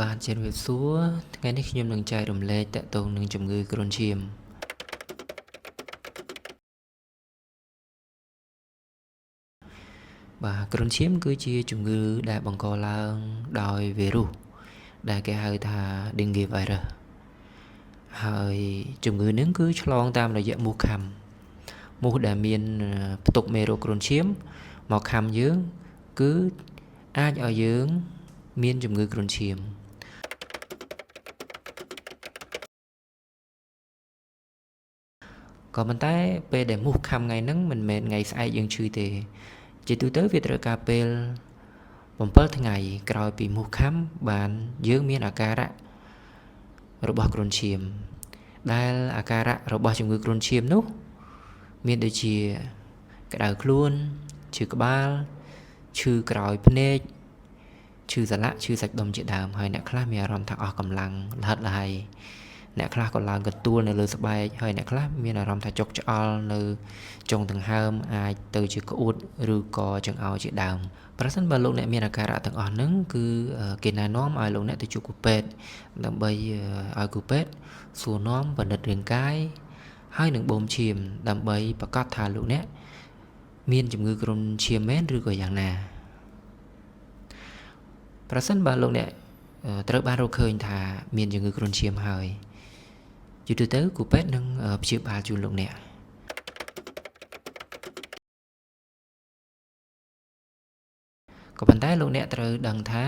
បាទជំរាបសួរថ្ងៃនេះខ្ញុំនឹងចែករំលែកទាក់ទងនឹងជំងឺគ្រុនឈាមបាទគ្រុនឈាមគឺជាជំងឺដែលបង្កឡើងដោយវីរុសដែលគេហៅថា Dengue virus ហើយជំងឺនឹងគឺឆ្លងតាមរយៈមូសខាំមូសដែលមានផ្ទុកមេរោគគ្រុនឈាមមកខាំយើងគឺអាចឲ្យយើងមានជំងឺគ្រុនឈាមក៏ប៉ុន្តែពេលដែលមូសខាំថ្ងៃហ្នឹងមិនមែនថ្ងៃស្អែកយើងឈឺទេជាទូទៅវាត្រូវការពេល7ថ្ងៃក្រោយពីមូសខាំបានយើងមានអាការៈរបស់គ្រុនឈាមដែលអាការៈរបស់ជំងឺគ្រុនឈាមនោះមានដូចជាក្តៅខ្លួនឈឺក្បាលឈឺក្រោយភ្នែកឈឺសន្លាក់ឈឺសាច់ដុំជាដើមហើយអ្នកខ្លះមានអារម្មណ៍ថាអស់កម្លាំងលហិតលហៃអ្នកខ្លះក៏ឡើងកន្ទួលនៅលើស្បែកហើយអ្នកខ្លះមានអារម្មណ៍ថាចុកឆ្អល់នៅចុងដង្ហើមអាចទៅជាក្អួតឬក៏ចង្អោរជាដើមប្រសិនបើលោកអ្នកមានអាការៈទាំងអស់ហ្នឹងគឺគេណែនាំឲ្យលោកអ្នកទៅជួបគ្រូពេទ្យដើម្បីឲ្យគ្រូពេទ្យសួរនាំពិនិត្យរាងកាយហើយនឹងបូមឈាមដើម្បីប្រកាសថាលោកអ្នកមានជំងឺគ្រុនឈាមមែនឬក៏យ៉ាងណាប្រសិនបើលោកអ្នកត្រូវបានរកឃើញថាមានជំងឺគ្រុនឈាមហើយយូរទៅគ្រូពេទ្យនឹងព្យាបាលជូនលោកអ្នកក៏ប៉ុន្តែលោកអ្នកត្រូវដឹងថា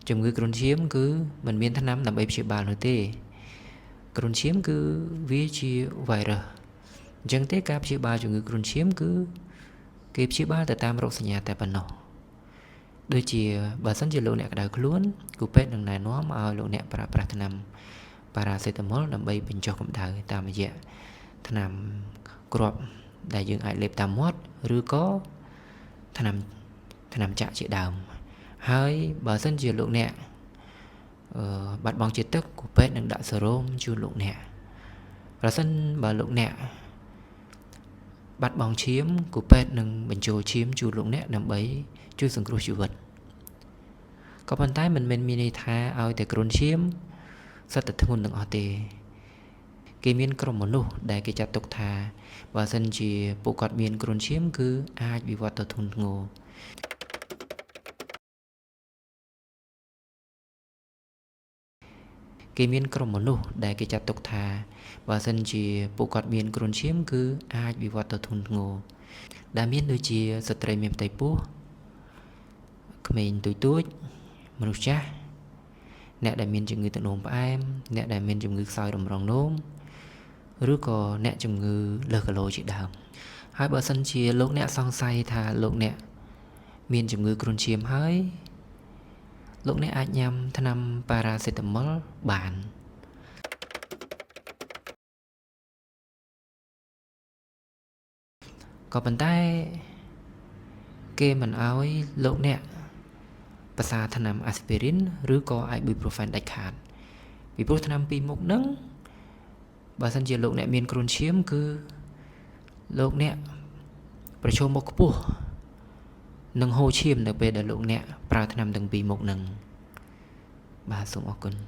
ជំងឺគ្រុនឈាមគឺមិនមានថ្នាំដើម្បីព្យាបាលនោះទេគ្រុនឈាមគឺវាជាវីរុសអញ្ចឹងទេការព្យាបាលជំងឺគ្រុនឈាមគឺគេព្យាបាលទៅតាមរោគសញ្ញាតែប៉ុណ្ណោះដូចជាបើសិនជាលោកអ្នកក្តៅខ្លួនគ្រូពេទ្យនឹងណែនាំឲ្យលោកអ្នកប្រើប្រាស់ថ្នាំប៉ារ៉ាសេតាមុលដើម្បីបញ្ចុះកម្ដៅតាមរយៈថ្នាំគ្រាប់ដែលយើងអាចលេបតាមមាត់ឬក៏ថ្នាំចាក់ជាដើមហើយបើសិនជាលោកអ្នកបាត់បង់ជាតិទឹកគ្រូពេទ្យនឹងដាក់សេរ៉ូមជូនលោកអ្នកប្រសិនបើលោកអ្នកបាត់បង់ឈាមគ្រូពេទ្យនឹងបញ្ចូលឈាមជូនលោកអ្នកដើម្បីជួយសង្គ្រោះជីវិតក៏ប៉ុន្តែមិនមែនមានន័យថាឲ្យតែគ្រុនឈាមសុទ្ធតែធ្ងន់ទាំងអស់ទេគេមានក្រុមមនុស្សដែលគេចាត់ទុកថាបើសិនជាពួកគាត់មានគ្រុនឈាមគឺអាចវិវត្តទៅធ្ងន់ធ្ងរគេមានក្រុមមនុស្សដែលគេចាត់ទុកថាបើសិនជាពួកគាត់មានគ្រុនឈាមគឺអាចវិវត្តទៅធ្ងន់ធ្ងរដែលមានដូចជាស្ត្រីមានផ្ទៃពោះក្មេងតូចៗមនុស្សចាស់អ្នកដែលមានជំងឺទឹកនោមផ្អែមអ្នកដែលមានជំងឺខ្សោយរំរងនោមឬក៏អ្នកជំងឺលើសគីឡូជាដើមហើយបើសិនជាលោកអ្នកសង្ស័យថាលោកអ្នកមានជំងឺគ្រុនឈាមហើយលោកអ្នកអាចញ៉ាំថ្នាំប៉ារ៉ាសេតាមុលបានក៏ប៉ុន្តែគេមិនឲ្យលោកអ្នកប្រសាថ្នាំអាស្ពីរីនឬក៏អាយប៊ីប្រូហ្វែនដាច់ខាតពីព្រោះថ្នាំពីរមុខហ្នឹងបើសិនជាលោកអ្នកមានគ្រុនឈាមគឺលោកអ្នកប្រឈមមុខខ្ពស់នឹងហូរឈាមនៅពេលដែលលោកអ្នកប្រើថ្នាំទាំងពីរមុខហ្នឹងបាទសូមអរគុណ។